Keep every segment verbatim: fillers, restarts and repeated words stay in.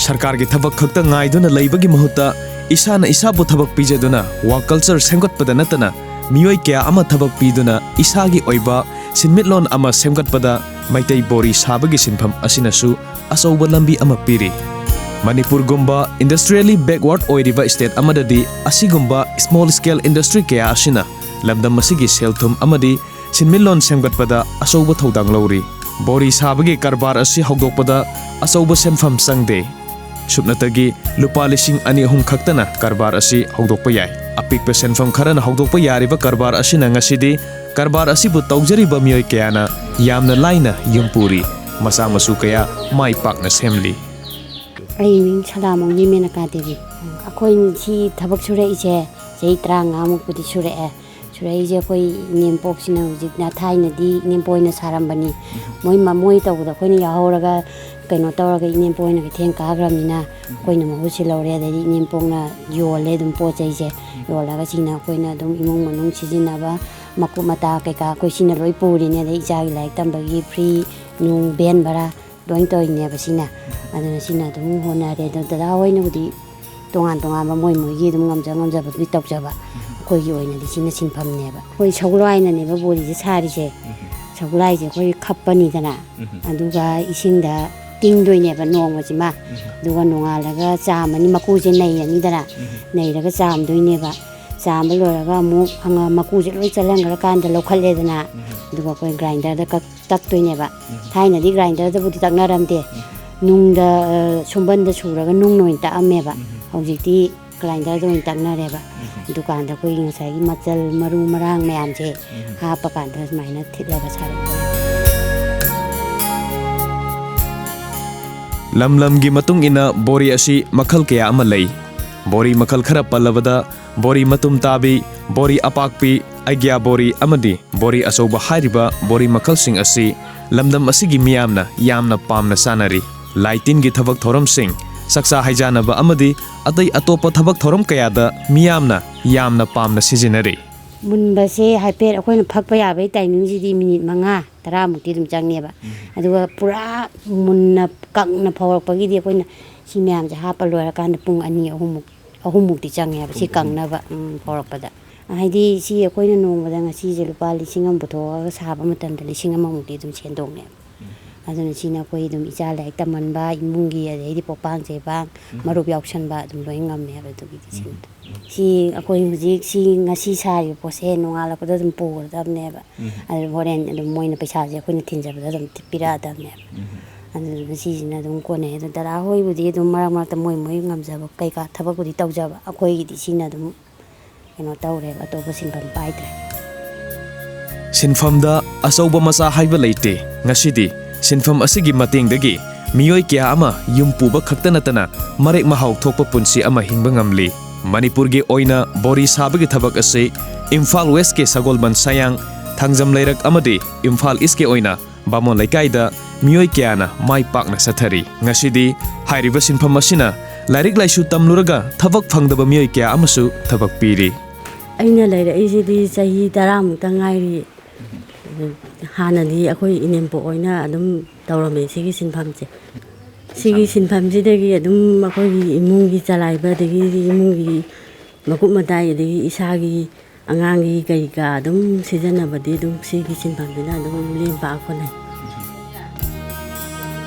ꯁꯔꯀꯥꯔꯒꯤ ꯊꯕꯛ ꯈꯛꯇ ꯉꯥꯏꯗꯨꯅ ꯂꯩꯕꯒꯤ ꯃꯍꯨꯠꯇ ꯏꯁꯥꯅ ꯏꯁꯥꯕꯨ ꯊꯕꯛ ꯄꯤꯖꯗꯨꯅ ꯋꯥꯔꯛ ꯀꯜꯆꯔ ꯁꯦꯝꯒꯠꯄꯗ ꯅꯠꯇꯅ ꯃꯤꯑꯣꯏ ꯀꯌꯥ ꯑꯃ ꯊꯕꯛ ꯄꯤꯗꯨꯅ ꯏꯁꯥꯒꯤ ꯑꯣꯏꯕ ꯁꯤꯟꯃꯤꯠꯂꯣꯟ ꯑꯃ ꯁꯦꯝꯒꯠꯄꯗ ꯃꯩꯇꯩ ꯕꯣꯔꯤ ꯁꯥꯕꯒꯤ ꯁꯤꯟꯐꯝ ꯑꯁꯤꯅꯁꯨ ꯑꯆꯧꯕ ꯂꯝꯕꯤ ꯑꯃ ꯄꯤꯔꯤ꯫ ꯃꯅꯤꯄꯨꯔꯒꯨꯝꯕ industrially backward ꯑꯣꯏꯔꯤꯕ state ꯑꯃꯗꯗꯤ ꯑꯁꯤꯒꯨꯝꯕ small scale industry ꯀꯌꯥ ꯑꯁꯤꯅ ꯂꯝꯗꯝ ꯑꯁꯤꯒꯤ ꯁꯦꯜ-ꯊꯨꯝ ꯑꯃꯗꯤ ꯁꯤꯟꯃꯤꯠꯂꯣꯟ ꯁꯦꯝꯒꯠꯄꯗ ꯑꯆꯧꯕ ꯊꯧꯗꯥꯡ ꯂꯧꯔꯤ꯫ ꯕꯣꯔꯤ ꯁꯥꯕꯒꯤ ꯀꯔꯕꯥꯔ ꯑꯁꯤ ꯍꯧꯗꯣꯛꯄꯗ ꯑꯆꯧꯕ ꯁꯦꯟꯐꯝ ꯆꯪꯗꯦ꯫ ꯁꯨꯞꯅꯇꯒꯤ ꯂꯨꯄꯥ ꯂꯤꯁꯤꯡ ꯑꯅꯤ ꯑꯍꯨꯝ ꯈꯛꯇꯅ ꯀꯔꯕꯥꯔ ꯑꯁꯤ ꯍꯧꯗꯣꯛꯄ ꯌꯥꯏ꯫ ꯑꯄꯤꯛꯄ ꯁꯦꯟꯐꯝ ꯈꯔꯅ ꯍꯧꯗꯣꯛꯄ ꯌꯥꯔꯤꯕ ꯀꯔꯕꯥꯔ ꯑꯁꯤꯅ ꯉꯁꯤꯗꯤ ꯀꯔꯕꯥꯔ ꯑꯁꯤꯕꯨ ꯇꯧꯖꯔꯤꯕ ꯃꯤꯑꯣꯏ ꯀꯌꯥꯅ ꯌꯥꯝꯅ ꯂꯥꯏꯅ ꯌꯨꯝ ꯄꯨꯔꯤ, ꯃꯆꯥ ꯃꯁꯨ ꯀꯌꯥ ꯃꯥꯏ ꯄꯥꯛꯅ ꯁꯦꯝꯂꯤ꯫ ꯑꯩ ꯃꯤꯡ ꯁꯂꯥꯃꯣꯡꯒꯤ ꯃꯦꯅꯀꯥ ꯗꯦꯕꯤ꯫ ꯑꯩꯈꯣꯏ ꯁꯤ ꯊꯕꯛ ꯁꯨꯔꯛꯏꯁꯦ ꯆꯍꯤ ꯇꯔꯥꯃꯉꯥꯃꯨꯛꯄꯨꯗꯤ ꯁꯨꯔꯛꯑꯦ꯫ ꯁꯨꯔꯛꯏꯁꯦ ꯑꯩꯈꯣꯏ ꯏꯅꯦꯝꯄꯣꯛꯁꯤꯅ ꯍꯧꯖꯤꯛꯅ, ꯊꯥꯏꯅꯗꯤ ꯏꯅꯦꯝꯄꯣꯛ ꯍꯣꯏꯅ ꯁꯥꯔꯝꯕꯅꯤ꯫ ꯃꯣꯏ ꯃ-, ꯃꯣꯏ ꯇꯧꯕꯗ ꯑꯩꯈꯣꯏꯅ ꯌꯥꯎꯍꯧꯔꯒ ꯀꯩꯅꯣ ꯇꯧꯔꯒ ꯏꯅꯦꯝꯄꯣꯛ ꯍꯣꯏꯅ ꯀꯩꯊꯦꯜ ꯀꯥꯈ꯭ꯔꯕꯅꯤꯅ ꯑꯩꯈꯣꯏꯅ ꯃꯍꯨꯠ ꯁꯤꯜꯍꯧꯔꯦ꯫ ꯑꯗꯩꯗꯤ ꯏꯅꯦꯝꯄꯣꯛꯅ ꯌꯣꯜꯂꯦ ꯑꯗꯨꯝ ꯄꯣꯠ ꯆꯩꯁꯦ꯫ ꯌꯣꯜꯂꯒ ꯁꯤꯅ ꯑꯩꯈꯣꯏꯅ ꯑꯗꯨꯝ ꯏꯃꯨꯡ ꯃꯅꯨꯡ ꯁꯤꯖꯤꯟꯅꯕ ꯃꯀꯨꯞ ꯃꯇꯥ ꯀꯩꯀꯥ ꯑꯩꯈꯣꯏ ꯁꯤꯅ ꯂꯣꯏ ꯄꯨꯔꯤꯅꯦ꯫ ꯑꯗꯩ ꯏꯆꯥꯒꯤ ꯂꯥꯏꯔꯤꯛ ꯇꯝꯕꯒꯤ ꯐ꯭ꯔꯤ ꯅꯨꯡ ꯚꯦꯟ ꯚꯔꯥ ꯂꯣꯏ ꯇꯧꯔꯤꯅꯦꯕ ꯁꯤꯅ꯫ ꯑꯗꯨꯅ ꯁꯤꯅ ꯑꯗꯨꯝ ꯍꯣꯠꯅꯔꯦ꯫ ꯑꯗꯣ ꯗꯗꯥ ꯍꯣꯏꯅꯕꯨꯗꯤ ꯇꯣꯉꯥꯟ ꯇꯣꯉꯥꯟꯕ ꯃꯣꯏ ꯃꯣꯏꯒꯤ ꯑꯗꯨꯝ ꯉꯝꯖ ꯉꯝꯖꯕꯗꯨꯗꯤ ꯇꯧꯖꯕ꯫ ꯑꯩꯈꯣꯏꯒꯤ ꯑꯣꯏꯅꯗꯤ ꯁꯤꯅ ꯁꯤꯟꯐꯝꯅꯦꯕ꯫ ꯑꯩꯈꯣꯏ ꯁꯒꯣꯜꯍꯋꯥꯏꯅꯅꯦꯕ ꯕꯣꯔꯤꯁꯦ ꯁꯥꯔꯤꯁꯦ꯫ ꯁꯒꯣꯜꯍꯋꯥꯏꯁꯦ ꯑꯩꯈꯣꯏ ꯈꯞꯄꯅꯤꯗꯅ, ꯑꯗꯨꯒ ꯏꯁꯤꯡꯗ ꯇꯤꯡꯗꯣꯏꯅꯦꯕ ꯅꯣꯡꯃꯁꯤꯃ꯫ ꯑꯗꯨꯒ ꯅꯣꯡꯉꯥꯜꯂꯒ ꯆꯥꯝꯃꯅꯤ, ꯃꯀꯨꯁꯦ ꯅꯩꯔꯅꯤꯗꯅ꯫ ꯅꯩꯔꯒ ꯆꯥꯝꯗꯣꯏꯅꯦꯕ꯫ ꯆꯥꯝꯕ ꯂꯣꯏꯔꯒ ꯑꯃꯨꯛ ꯍꯪꯒꯥꯝ ꯃꯀꯨꯁꯦ ꯂꯣꯏ ꯆꯜꯍꯟꯈ꯭ꯔꯀꯥꯟꯗ ꯂꯧꯈꯠꯂꯦꯗꯅ꯫ ꯑꯗꯨꯒ ꯑꯩꯈꯣꯏ ꯒ꯭ꯔꯥꯏꯟꯗꯔꯗ ꯀꯛ-, ꯇꯛꯇꯣꯏꯅꯦꯕ꯫ ꯊꯥꯏꯅꯗꯤ ꯒ꯭ꯔꯥꯏꯟꯗꯔꯗꯕꯨꯗꯤ ꯇꯛꯅꯔꯝꯗꯦ꯫ ꯅꯨꯡꯗ, ꯑ, ꯁꯨꯝꯕꯟꯗ ꯁꯨꯔꯒ ꯅꯨꯡꯅ ꯑꯣꯏꯅ ꯇꯛꯑꯝꯃꯦꯕ꯫ ꯍꯧꯖꯤꯛꯇꯤ ꯒ꯭ꯔꯥꯏꯟꯗꯔꯗ ꯑꯣꯏꯅ ꯇꯛꯅꯔꯦꯕ꯫ ꯗꯨꯀꯥꯟꯗ ꯑꯩꯈꯣꯏꯒꯤ ꯉꯁꯥꯏꯒꯤ ꯃꯆꯜ, ꯃꯔꯨ ꯃꯔꯥꯡ ꯃꯌꯥꯝꯁꯦ ꯍꯥꯞꯄꯀꯥꯟꯗ ꯁꯨꯃꯥꯏꯅ ꯊꯤꯠꯂꯒ ꯁꯥꯔꯛꯄ꯫ ꯂꯝ ꯂꯝꯒꯤ ꯃꯇꯨꯡ ꯏꯟꯅ ꯕꯣꯔꯤ ꯑꯁꯤ ꯃꯈꯜ ꯀꯌꯥ ꯑꯃ ꯂꯩ꯫ ꯕꯣꯔꯤ ꯃꯈꯜ ꯈꯔ ꯄꯜꯂꯕꯗ ꯕꯣꯔꯤ ꯃꯇꯨꯝ ꯇꯥꯕꯤ, ꯕꯣꯔꯤ ꯑꯄꯥꯛꯄꯤ, ꯑꯩꯒ꯭ꯌꯥ ꯕꯣꯔꯤ ꯑꯃꯗꯤ ꯕꯣꯔꯤ ꯑꯆꯧꯕ ꯍꯥꯏꯔꯤꯕ ꯕꯣꯔꯤ ꯃꯈꯜꯁꯤꯡ ꯑꯁꯤ ꯂꯝꯗꯝ ꯑꯁꯤꯒꯤ ꯃꯤꯌꯥꯝꯅ ꯌꯥꯝꯅ ꯄꯥꯝꯅ ꯆꯥꯅꯔꯤ꯫ ꯂꯥꯏ ꯇꯤꯟꯒꯤ ꯊꯕꯛ ꯊꯧꯔꯝꯁꯤꯡ, ꯆꯥꯛꯆꯥ ꯍꯩꯖꯥꯅꯕ ꯑꯃꯗꯤ ꯑꯇꯩ ꯑꯇꯣꯞꯄ ꯊꯕꯛ ꯊꯧꯔꯝ ꯀꯌꯥꯗ ꯃꯤꯌꯥꯝꯅ ꯌꯥꯝꯅ ꯄꯥꯝꯅ ꯁꯤꯖꯤꯟꯅꯔꯤ꯫ ꯃꯨꯟꯕꯁꯦ ꯍꯥꯏꯐꯦꯠ ꯑꯩꯈꯣꯏꯅ ꯐꯛꯄ ꯌꯥꯕꯒꯤ ꯇꯥꯏꯃꯤꯡꯁꯤꯗꯤ ꯃꯤꯅꯤꯠ ꯃꯉꯥ ꯇꯔꯥꯃꯨꯛꯇꯤ ꯑꯗꯨꯝ ꯆꯪꯉꯦꯕ꯫ ꯑꯗꯨꯒ ꯄꯨꯔꯥ ꯃꯨꯟꯅ ꯀꯪꯅ ꯐꯧꯔꯛꯄꯒꯤꯗꯤ ꯑꯩꯈꯣꯏꯅ ꯁꯤ ꯃꯌꯥꯝꯁꯦ ꯍꯥꯞꯄ ꯂꯣꯏꯔꯀꯥꯟꯗ ꯄꯨꯡ ꯑꯅꯤ ꯑꯍꯨꯝꯃꯨꯛ ꯑꯍꯨꯝꯃꯨꯛꯇꯤ ꯆꯪꯉꯦꯕ ꯁꯤ ꯄꯨꯡ ꯑꯍꯨꯝ꯫ ꯀꯪꯅꯕ, ꯎꯝ, ꯐꯧꯔꯛꯄꯗ꯫ ꯍꯥꯏꯗꯤ ꯁꯤ ꯑꯩꯈꯣꯏꯅ ꯅꯣꯡꯃꯗ ꯉꯁꯤꯁꯦ ꯂꯨꯄꯥ ꯂꯤꯁꯤꯡ ꯑꯃ ꯄꯨꯊꯣꯛꯑꯒ ꯁꯥꯕ ꯃꯇꯝꯗ ꯂꯤꯁꯤꯡ ꯑꯃꯃꯨꯛꯇꯤ ꯑꯗꯨꯝ ꯁꯦꯟꯗꯣꯡꯅꯦꯕ꯫ ꯑꯗꯨꯅ ꯁꯤꯅ ꯑꯩꯈꯣꯏ ꯑꯗꯨꯝ ꯏꯆꯥ ꯂꯥꯏꯔꯤꯛ ꯇꯝꯍꯟꯕ, ꯏꯃꯨꯡꯒꯤ, ꯑꯗꯩꯗꯤ ꯄꯣꯄꯥꯡ ꯆꯩꯕꯥꯡ, ꯃꯔꯨꯞ ꯌꯥꯎꯁꯟꯕ ꯑꯗꯨꯝ ꯂꯣꯏ ꯉꯝꯃꯦꯕ ꯑꯗꯨꯒꯤꯗꯤ ꯁꯤꯅ꯫ ꯁꯤ ꯑꯩꯈꯣꯏ ꯍꯧꯖꯤꯛ ꯁꯤ ꯉꯁꯤ ꯁꯥꯔꯤꯕ ꯄꯣꯠꯁꯦ ꯅꯣꯡꯉꯥꯜꯂꯛꯄꯗ ꯑꯗꯨꯝ ꯄꯨꯒꯗꯕꯅꯦꯕ꯫ ꯑꯗꯨ ꯍꯣꯔꯦꯟ ꯑꯗꯨꯝ ꯃꯣꯏꯅ ꯄꯩꯁꯥꯁꯦ ꯑꯩꯈꯣꯏꯅ ꯊꯤꯟꯖꯕꯗ ꯑꯗꯨꯝ ꯄꯤꯔꯛꯑꯗꯕꯅꯦꯕ꯫ ꯑꯗꯨꯗꯨꯅ ꯁꯤꯁꯤꯅ ꯑꯗꯨꯝ ꯀꯣꯟꯅꯩ꯫ ꯑꯗꯣ ꯗꯗꯥ ꯍꯣꯏꯕꯨꯗꯤ ꯑꯗꯨꯝ ꯃꯔꯛ ꯃꯔꯛꯇ ꯃꯣꯏ ꯃꯣꯏ ꯉꯝꯖꯕ ꯀꯩꯀꯥ ꯊꯕꯛꯄꯨꯗꯤ ꯇꯧꯖꯕ, ꯑꯩꯈꯣꯏꯒꯤꯗꯤ ꯁꯤꯅ ꯑꯗꯨꯝ ꯀꯩꯅꯣ ꯇꯧꯔꯦꯕ, ꯑꯇꯣꯞꯄ ꯁꯤꯟꯐꯝ ꯄꯥꯏꯗ꯭ꯔꯦ꯫ ꯁꯤꯟꯐꯝꯗ ꯑꯆꯧꯕ ꯃꯆꯥ ꯍꯥꯏꯕ ꯂꯩꯇꯦ꯫ ꯉꯁꯤꯗꯤ ꯁꯤꯟꯐꯝ ꯑꯁꯤꯒꯤ ꯃꯇꯦꯡꯗꯒꯤ ꯃꯤꯑꯣꯏ ꯀꯌꯥ ꯑꯃ ꯌꯨꯝ ꯄꯨꯕ ꯈꯛꯇ ꯅꯠꯇꯅ ꯃꯔꯦꯛ ꯃꯍꯥꯎ ꯊꯣꯛꯄ ꯄꯨꯟꯁꯤ ꯑꯃ ꯍꯤꯡꯕ ꯉꯝꯂꯤ꯫ ꯃꯅꯤꯄꯨꯔꯒꯤ ꯑꯣꯏꯅ ꯕꯣꯔꯤ ꯁꯥꯕꯒꯤ ꯊꯕꯛ ꯑꯁꯤ ꯏꯝꯐꯥꯜ ꯋꯦꯁꯀꯤ ꯁꯒꯣꯜꯕꯟ ꯁꯌꯥꯡ, ꯊꯥꯡꯖꯝ ꯂꯩꯔꯛ ꯑꯃꯗꯤ ꯏꯝꯐꯥꯜ ꯏꯁꯀꯤ ꯑꯣꯏꯅ ꯕꯥꯃꯣꯟ ꯂꯩꯀꯥꯏꯗ ꯃꯤꯑꯣꯏ ꯀꯌꯥꯅ ꯃꯥꯏ ꯄꯥꯛꯅ ꯆꯠꯊꯔꯤ꯫ ꯉꯁꯤꯗꯤ ꯍꯥꯏꯔꯤꯕ ꯁꯤꯟꯐꯝ ꯑꯁꯤꯅ ꯂꯥꯏꯔꯤꯛ ꯂꯥꯏꯁꯨ ꯇꯝꯂꯨꯔꯒ ꯊꯕꯛ ꯐꯪꯗꯕ ꯃꯤꯑꯣꯏ ꯀꯌꯥ ꯑꯃꯁꯨ ꯊꯕꯛ ꯄꯤꯔꯤ꯫ ꯑꯩꯅ ꯂꯩꯔꯛꯏꯁꯤꯗꯤ ꯆꯍꯤ ꯇꯔꯥꯃꯨꯛꯇ ꯉꯥꯏꯔꯤ꯫ ꯍꯥꯟꯅꯗꯤ ꯑꯩꯈꯣꯏ ꯏꯅꯦꯝꯄꯣꯛ ꯍꯣꯏꯅ ꯑꯗꯨꯝ ꯇꯧꯔꯝꯃꯦ ꯁꯤꯒꯤ ꯁꯤꯟꯐꯝꯁꯦ꯫ ꯁꯤꯒꯤ ꯁꯤꯟꯐꯝꯁꯤꯗꯒꯤ ꯑꯗꯨꯝ ꯑꯩꯈꯣꯏꯒꯤ ꯏꯃꯨꯡꯒꯤ ꯆꯂꯥꯏꯕ, ꯑꯗꯒꯤꯗꯤ ꯏꯃꯨꯡꯒꯤ ꯃꯀꯨꯞ ꯃꯇꯥ, ꯑꯗꯒꯤ ꯏꯁꯥꯒꯤ ꯑꯉꯥꯡꯒꯤ ꯀꯔꯤ ꯀꯔꯥ ꯑꯗꯨꯝ ꯁꯤꯖꯤꯟꯅꯕꯗꯤ ꯑꯗꯨꯝ ꯁꯤꯒꯤ ꯁꯤꯟꯐꯝꯁꯤꯅ ꯑꯗꯨꯝ ꯂꯦꯝ ꯄꯥꯛ ꯍꯣꯠꯅꯩ꯫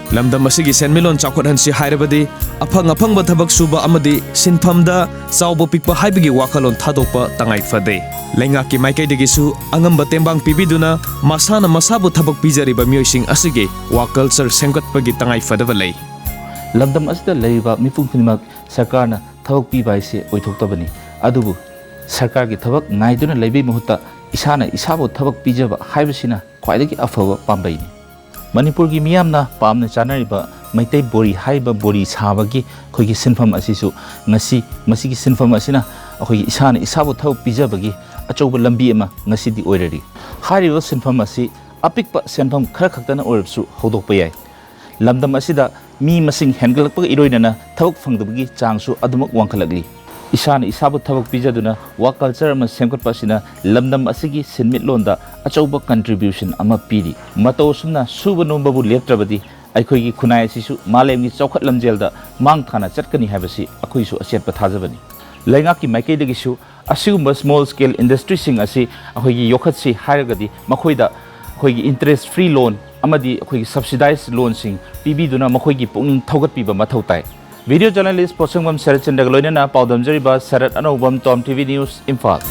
ꯂꯝꯗꯝ ꯑꯁꯤꯒꯤ ꯁꯦꯟꯃꯤꯠꯂꯣꯟ ꯆꯥꯎꯈꯠꯍꯟꯁꯤ ꯍꯥꯏꯔꯕꯗꯤ ꯑꯐꯪ ꯑꯐꯪꯕ ꯊꯕꯛ ꯁꯨꯕ ꯑꯃꯗꯤ ꯁꯤꯟꯐꯝꯗ ꯆꯥꯎꯕ ꯄꯤꯛꯄ ꯍꯥꯏꯕꯒꯤ ꯋꯥꯈꯜꯂꯣꯟ ꯊꯥꯗꯣꯛꯄ ꯇꯉꯥꯏ ꯐꯗꯦ꯫ ꯂꯩꯉꯥꯛꯀꯤ ꯃꯥꯏꯀꯩꯗꯒꯤꯁꯨ ꯑꯉꯝꯕ ꯇꯦꯡꯕꯥꯡ ꯄꯤꯕꯤꯗꯨꯅ ꯃꯁꯥꯅ ꯃꯁꯥꯕꯨ ꯊꯕꯛ ꯄꯤꯖꯔꯤꯕ ꯃꯤꯑꯣꯏꯁꯤꯡ ꯑꯁꯤꯒꯤ ꯋꯥ ꯀꯜꯆꯔ ꯁꯦꯝꯒꯠꯄꯒꯤ ꯇꯉꯥꯏ ꯐꯗꯕ ꯂꯩ꯫ ꯂꯝꯗꯝ ꯑꯁꯤꯗ ꯂꯩꯔꯤꯕ ꯃꯤꯄꯨꯝ ꯈꯨꯗꯤꯡꯃꯛ ꯁꯔꯀꯥꯔꯅ ꯊꯕꯛ ꯄꯤꯕ ꯍꯥꯏꯁꯦ ꯑꯣꯏꯊꯣꯛꯇꯕꯅꯤ꯫ ꯑꯗꯨꯕꯨ ꯁꯔꯀꯥꯔꯒꯤ ꯊꯕꯛ ꯉꯥꯏꯗꯨꯅ ꯂꯩꯕꯒꯤ ꯃꯍꯨꯠꯇ ꯏꯁꯥꯅ ꯏꯁꯥꯕꯨ ꯊꯕꯛ ꯄꯤꯖꯕ ꯍꯥꯏꯕꯁꯤꯅ ꯈ꯭ꯋꯥꯏꯗꯒꯤ ꯑꯐꯕ ꯄꯥꯝꯕꯩꯅꯤ꯫ ꯃꯅꯤꯄꯨꯔꯒꯤ ꯃꯤꯌꯥꯝꯅ ꯄꯥꯝꯅ ꯆꯥꯅꯔꯤꯕ ꯃꯩꯇꯩ ꯕꯣꯔꯤ ꯍꯥꯏꯔꯤꯕ ꯕꯣꯔꯤ ꯁꯥꯕꯒꯤ ꯑꯩꯈꯣꯏꯒꯤ ꯁꯤꯟꯐꯝ ꯑꯁꯤꯁꯨ ꯉꯁꯤ ꯃꯁꯤꯒꯤ ꯁꯤꯟꯐꯝ ꯑꯁꯤꯅ ꯑꯩꯈꯣꯏꯒꯤ ꯏꯁꯥꯅ ꯏꯁꯥꯕꯨ ꯊꯕꯛ ꯄꯤꯖꯕꯒꯤ ꯑꯆꯧꯕ ꯂꯝꯕꯤ ꯑꯃ ꯉꯁꯤꯗꯤ ꯑꯣꯏꯔꯔꯤ꯫ ꯍꯥꯏꯔꯤꯕ ꯁꯤꯟꯐꯝ ꯑꯁꯤ ꯑꯄꯤꯛꯄ ꯁꯦꯟꯐꯝ ꯈꯔ ꯈꯛꯇꯅ ꯑꯣꯏꯔꯕꯁꯨ ꯍꯧꯗꯣꯛꯄ ꯌꯥꯏ꯫ ꯂꯝꯗꯝ ꯑꯁꯤꯗ ꯃꯤ ꯃꯁꯤꯡ ꯍꯦꯟꯒꯠꯂꯛꯄꯒ ꯏꯔꯣꯏꯅꯅ ꯊꯕꯛ ꯐꯪꯗꯕꯒꯤ ꯆꯥꯡꯁꯨ ꯑꯗꯨꯃꯛ ꯋꯥꯡꯈꯠꯂꯛꯂꯤ꯫ ꯏꯁꯥꯅ ꯏꯁꯥꯕꯨ ꯊꯕꯛ ꯄꯤꯖꯗꯨꯅ ꯋꯥ ꯀꯜꯆꯔ ꯑꯃ ꯁꯦꯝꯒꯠꯄ ꯑꯁꯤꯅ ꯂꯝꯗꯝ ꯑꯁꯤꯒꯤ ꯁꯤꯟꯃꯤꯠꯂꯣꯟꯗ ꯑꯆꯧꯕ ꯀꯟꯇ꯭ꯔꯤꯕ꯭ꯌꯨꯁꯟ ꯑꯃ ꯄꯤꯔꯤ꯫ ꯃꯇꯧ ꯑꯁꯨꯝꯅ ꯁꯨꯕ ꯅꯣꯝꯕꯕꯨ ꯂꯦꯞꯇ꯭ꯔꯕꯗꯤ ꯑꯩꯈꯣꯏꯒꯤ ꯈꯨꯟꯅꯥꯏ ꯑꯁꯤꯁꯨ ꯃꯥꯂꯦꯝꯒꯤ ꯆꯥꯎꯈꯠ ꯂꯝꯖꯦꯜꯗ ꯃꯥꯡ ꯊꯥꯅ ꯆꯠꯀꯅꯤ ꯍꯥꯏꯕꯁꯤ ꯑꯩꯈꯣꯏꯁꯨ ꯑꯆꯦꯠꯄ ꯊꯥꯖꯕꯅꯤ꯫ ꯂꯩꯉꯥꯛꯀꯤ ꯃꯥꯏꯀꯩꯗꯒꯤꯁꯨ ꯑꯁꯤꯒꯨꯝꯕ ꯁ꯭ꯃꯣꯜ ꯁ꯭ꯀꯦꯜ ꯏꯟꯗꯁꯇ꯭ꯔꯤꯁꯤꯡ ꯑꯁꯤ ꯑꯩꯈꯣꯏꯒꯤ ꯌꯣꯛꯈꯠꯁꯤ ꯍꯥꯏꯔꯒꯗꯤ ꯃꯈꯣꯏꯗ ꯑꯩꯈꯣꯏꯒꯤ ꯏꯟꯇꯔꯦꯁ ꯐ꯭ꯔꯤ ꯂꯣꯟ ꯑꯃꯗꯤ ꯑꯩꯈꯣꯏꯒꯤ ꯁꯕꯁꯤꯗꯥꯏꯖ ꯂꯣꯟꯁꯤꯡ ꯄꯤꯕꯤꯗꯨꯅ ꯃꯈꯣꯏꯒꯤ ꯄꯨꯛꯅꯤꯡ ꯊꯧꯒꯠꯄꯤꯕ ꯃꯊꯧ ꯇꯥꯏ꯫ ꯚꯤꯗꯤꯑꯣ ꯖꯔꯅꯦꯂꯤꯁ ꯄꯣꯠꯁꯪꯕꯝ ꯁꯔꯠꯆꯟꯗ꯭ꯔꯒ ꯂꯣꯏꯅꯅ ꯄꯥꯎꯗꯝꯖꯔꯤꯕ ꯁꯔꯠ ꯑꯅꯧꯕꯝ, ꯇꯣꯝ ꯇꯤ ꯚꯤ ꯅ꯭ꯌꯨꯁ, ꯏꯝꯐꯥꯜ꯫